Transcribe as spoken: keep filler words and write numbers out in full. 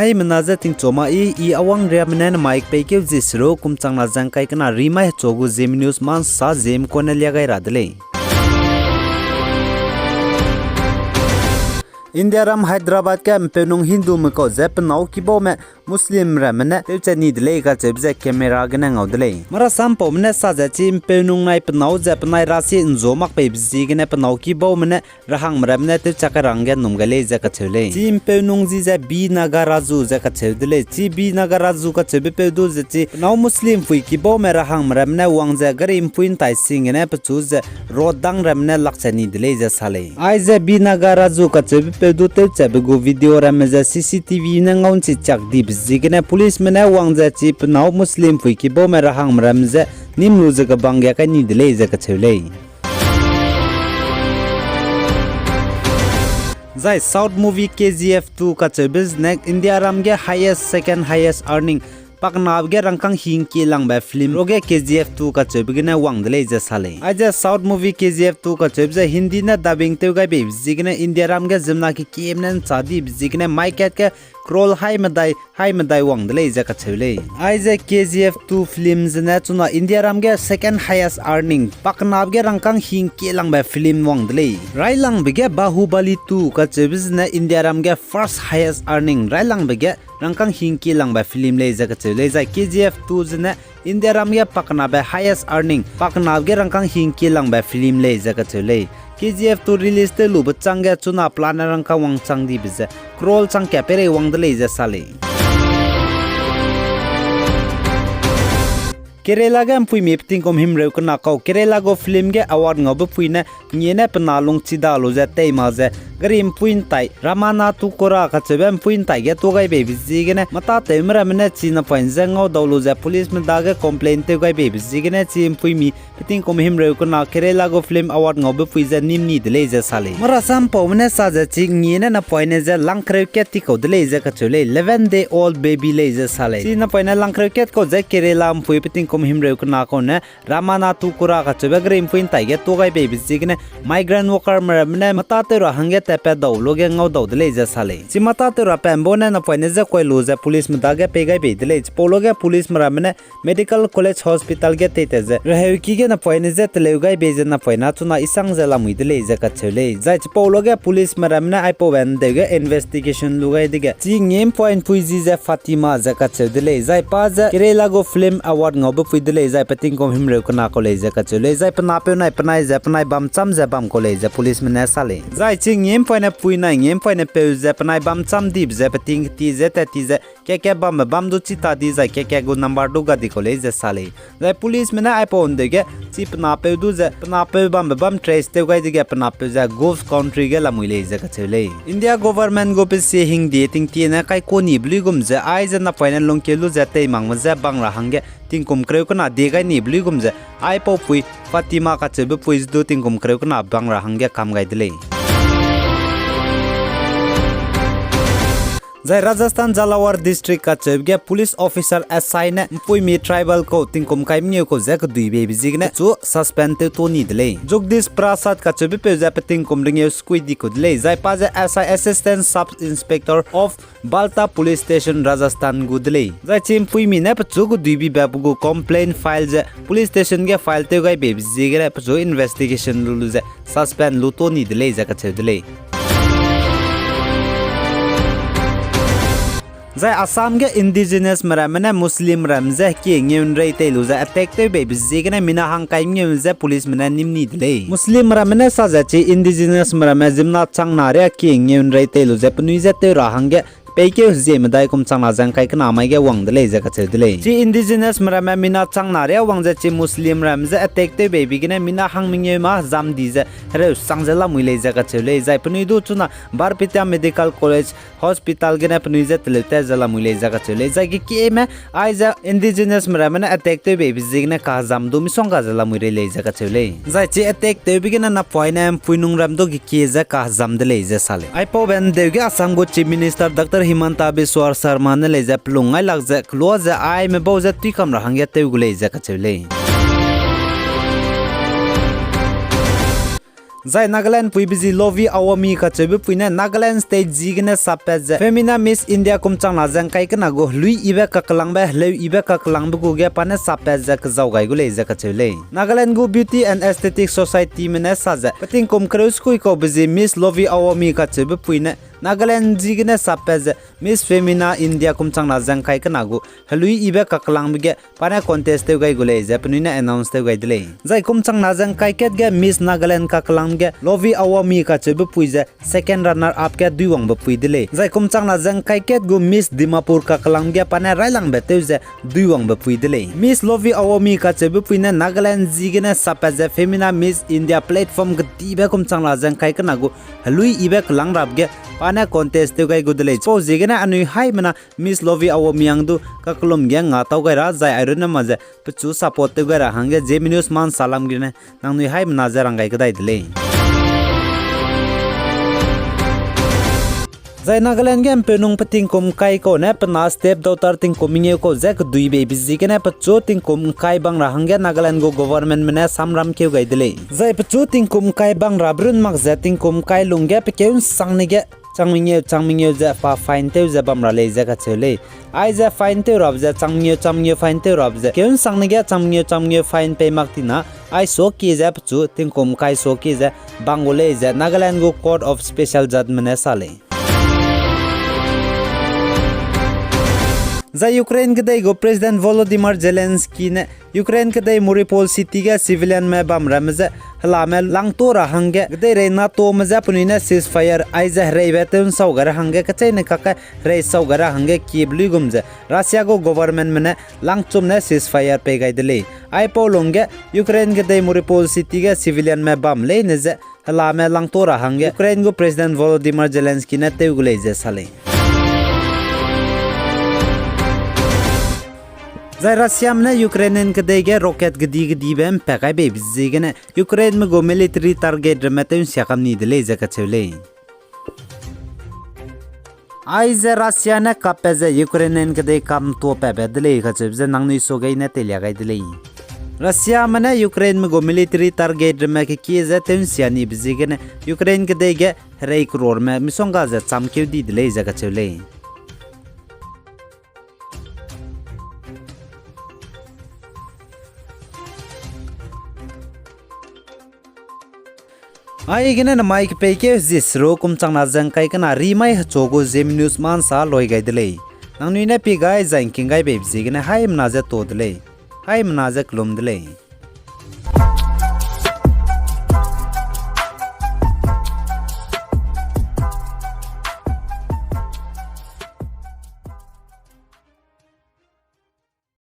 Aimena ze tingchu ma i, i awang riame ne namai kepeikeu zie seruk kum changna ze ngkai kena rimai hechu gu Zeme News ma nsa Zeme kone lia gai ra de lei. Indiaram Hyderabad ge mpeunung Hindume kau ze penâu kibaume Muslim ramme ne tewchat ni de lei kacheube ze camera gene ngau de lei. Marasam paume ne sa ze chi mpeunung nai penâu ze penai ra si nzua mak peibe ziegene penâu kibaume ne rahangme ramme ne tewchat kai ra hangge nnum gai lei ze kacheu lei. Chi mpeunung zi ze B Nagaraju ze kacheu de lei. Chi B Nagaraju kacheube peu du ze chi penâu Muslim pui kibaume rahangme ramme ne wang ze gari mpui ntai sing gene pechu ze road dang ramme ne lakchat ni de lei ze sa lei. Aize B Nagaraju kacheube peu du tewchatbe gu video ramme ze C C T V ne ngau nchi chak dibe ziegene policeme ne wang ze chi penâu Muslim pui kibaume rahangme ramme ze nîm lu ze kebang ge kai ni de lei ze kacheu lei. Zai South movie K G F two kacheube zene Indiaram ge highest, second highest earning, pakenabe ge rangkâng hingkie langbe film ruage K G F two kacheube gene wang de lei ze sa lei. Aize South movie K G F two kacheube ze Hindi ne dubbing tew gai beibe ziegene Indiaram ge ziemmena kekieme ne nchâ dibe ziegene mai kat ge crore hai medai, hai medai wang de lei ze kacheu lei. Aize K G F two film zene chuna Indiaram ge second highest earning, pakenabe ge rangkâng hingkie langbe film wang de lei. Railangbe ge Bahubali two kacheube zene Indiaram ge first highest earning, railangbe ge rangkâng hingkie langbe film lei ze kacheu lei. Zai K G F two zene Indiaram ge pakenabe highest earning, pakenabe ge rangkâng hingkie langbe film lei ze kacheu lei. K G F two release tew lube chângge chuna pelane rangkâng wangchang dibe ze crore chang ka peirei wang de lei ze sa lei. Kerala ge mpuimi pe tingkum himreu kena kau Kerala gu film ge award ngaube pui ne ngie ne pe na lungchi da lu ze tei mak ze gari mpui ntai Ramanattukara kacheube mpui ntai ge tuâ gai beibe ziegene mâtâtewme ramme ne chi napoine je ngau dau lu ze policeme dage complain tew gai beibe ziegene chi mpuimi pe tingkum himreu kena Kerala gu film award ngaube pui ze nîm ni de lei ze sa lei. Marasam paume ne sa ze chi ngie ne napoine je langkereu kat ti kau de lei ze kacheu lei, eleven day old baby lei ze sa lei. Chi napoine langkereu kat kau ze Kerala mpui pe tingkum himreu kena kau ne Ramanattukara kacheube gari mpui ntai ge tuâ gai beibe ziegene migrant workerme ramme ne mâtâtew ra hangge tatpat dau luge ngau dau de lei ze sa lei. Chi mâtâtew ra pambau ne napoine je kuai lu ze policeme dage pei gai bei de lei. Chipau luge policeme ramme ne Medical College Hospital ge teitat ze reheuki ge napoine je teleu gai bei ze napoine chuna isang ze lamui de lei ze kacheu lei. Zai chipau luge policeme ramme ne aipaube ndeu ge investigation lu gai dege chi ngie mpui npui zi ze Fatima ze kacheu de lei. Zai pa ze Kerala gu film award ngaube pui de lei. Zai pe tingkum himreu kena kau lei ze kacheu lei. Zai pe napeu nai penai ze penai bam cham ze bam kau lei ze policeme ne sa lei. Zai chi ngie mpui ne pui nai ngie mpui ne peu ze penai bam cham dibe ze pe ting keti ze tat ti ze kat-kat bambe bam du chi ta di zai kat-kat gu number du ga di kau lei ze sa lei. Zai policeme ne aipau ndeu ge chi pe napeu du ze pe napeu bambe bam trace tew gai dege pe napeu ze Gulf country ge lamui lei ze kacheu lei. India government gu pe sie hingdie tingtie ne kaikua nibe luigum ze aize napoine lungkeu lu ze teimakme je bang ra hangge tingkum kereu kena die gai nibe luigum ze aipau pui Fatima kacheube pui ze du tingkum kereu kena bang ra hangge kam gai de lei. Zai Rajasthan Jhalawar District kacheube ge police officer S I ne mpuimi tribal kau tingkum kai mengeu kau ze kedui beibe ziegene chu suspend tew tuâ ni de lei. Jagdish Prasad kacheube peu ze pe tingkum rengeu sekui di kau de lei. Zai pa ze S I, Assistant Sub Inspector of Balta Police Station, Rajasthan gu de lei. Zai chi mpuimi ne pechu kedui bibe pe gu complaint file ze police station ge file tew gai beibe ziegene pechu investigation lu lu ze suspend lu tuâ ni de lei ze kacheu de lei. Zai Assam ge indigenous me ramme ne Muslim ramme je hekie ngeu nrei tei lu ze attack tew beibe ziegene mina hang kai mengeu ze policeme ne nîm ni de lei. Muslim ramme ne sa ze chi indigenous me ramme ziemmena chang na riâ kie ngeu nrei tei lu ze penui je tew ra hangge peikeu hezie medai kum chang na ze ngkai kena mai ge wang de lei ze kacheu de lei. Chi indigenous me ramme mina chang na riâ wang ze chi Muslim ramme je attack tew beibe gene mina hang mengeu ma hezam di ze hereu sang ze lamui lei ze kacheu lei. Zai penui du chuna Barpeta Medical College Hospital gene penui je teleu tat ze lamui lei ze kacheu lei. Zai kekieme aize indigenous me ramme ne attack tew beibe ziegene kahezam du misongga ze lamui rei lei ze kacheu lei. Zai chi attack tewbe gene napoine mpuinung ram du kekie ze kahezam de lei ze sa lei. Aipaube ndeu ge Assam gu Chief Minister Doctor Himanta Biswa Sarma ne lei ze pelung ngailak ze kelua ze aime bau ze tuikam ra hangge tew gu lei ze kacheu lei. Zai Nagaland puibe zi Lovi Aomi kacheube pui ne Nagaland State ziegene sappat ze Femina Miss India kum changna ze ngkai kena gu helui ibe kakellangbe, heleu ibe kakellangbe gu ge pa ne sappat ze kezau gai gu lei ze kacheu lei. Nagaland gu Beauty and Aesthetic Societyme ne sa ze, pe tingkum kereu sekui kaube zi Miss Lovi Aomi kacheube pui ne Nagaland ziegene sappat ze Miss Femina India kum changna ze ngkai kena gu helui ibe kakellangbe ge pa ne contest tew gai gu lei ze penui ne announce tew gai de lei. Zai kum changna ze ngkai kat ge Miss Nagaland kakellangbe ge Lovi Aomi kacheube pui ze second runner up ge duiwangbe pui de lei. Zai kum changna ze ngkai kat gu Miss Dimapur kakellangbe ge pa ne railangbe tew ze duiwangbe pui de lei. Miss Lovi Aomi kacheube pui ne Nagaland ziegene sappat ze Femina Miss India platform kedibe kum changna ze ngkai kena gu helui ibe kellang rabe ge pa ne contest tew gai gu de lei. Chipau ziegene anui haimena Miss Lovi Aomi ang du kakellum ge nga tau gai ra zai airunne ma ze pechu support tew gai ra hangge Zeme News ma nsalam gene nangnui haimena ze rang gai kedai de lei. Zai Nagaland ge ’mpeunung pe tingkum kai kau ne pe na step daughter tingkum mengeu kau ze kedui beibe ziegene pechu tingkum ’ngkai bang ra hangge Nagaland gu governmentme ne samram keu gai de lei. Zai pechu tingkum ’ngkai bang rabe run mak ze tingkum ’ngkai lungge pe keu ’nsangne ge chang mengeu, chang mengeu ze pa fine tew ze bam ra lei ze kacheu lei. Aize fine tew rabe ze chang mengeu, chang mengeu fine tew rabe ze keu ’nsangne ge chang mengeu, chang mengeu fine pei mak tina, ai suakie ze pechu tingkum ’ngkai suakie ze bang gu lei ze Nagaland gu Court of Special Judgeme ne sa lei. Zai Ukraine kedei gu President Volodymyr Zelensky ne Ukraine kedei Mariupol city ge civilianme bam ramme je helame langtua ra hangge kedeirei NATOme je penui ne ceasefire aize hereibe tew ’nsau gai ra hangge kecheîne kakge herei sau gai ra hangge kiebe luigum ze Russia gu governmentme ne langchum ne ceasefire pei gai de lei. Aipau lungge Ukraine kedei Mariupol city ge civilianme bam leine je helame langtua ra hangge Ukraine gu President Volodymyr Zelensky ne tew gu lei ze sa lei. Zai Russiame ne Ukrainian kedei ge rocket kedi-kedibe ’mpat kai beibe ziegene Ukraineme gu military target ramme tew ’nsia kam ni de lei ze kacheu lei. Aize Russia ne kappat ze Ukrainian kedei kam tuapatbe de lei kacheube je nangnui suagei ne teilia gai de lei. Russiame ne Ukraineme gu military target ramme kekie je tew ’nsia nibe ziegene Ukraine kedei ge herei croreme misongga ze chamkeu di de lei ze kacheu lei. Aigene namai kepeikeu zie seruk kum changna ze ’ngkai kena rimai hechu gu Zeme News ma ’nsa loi gai de lei. Nangnui ne pie gai zai ’ngking gai beibe ziegene haimena je to de lei. Haimena je kelum de lei.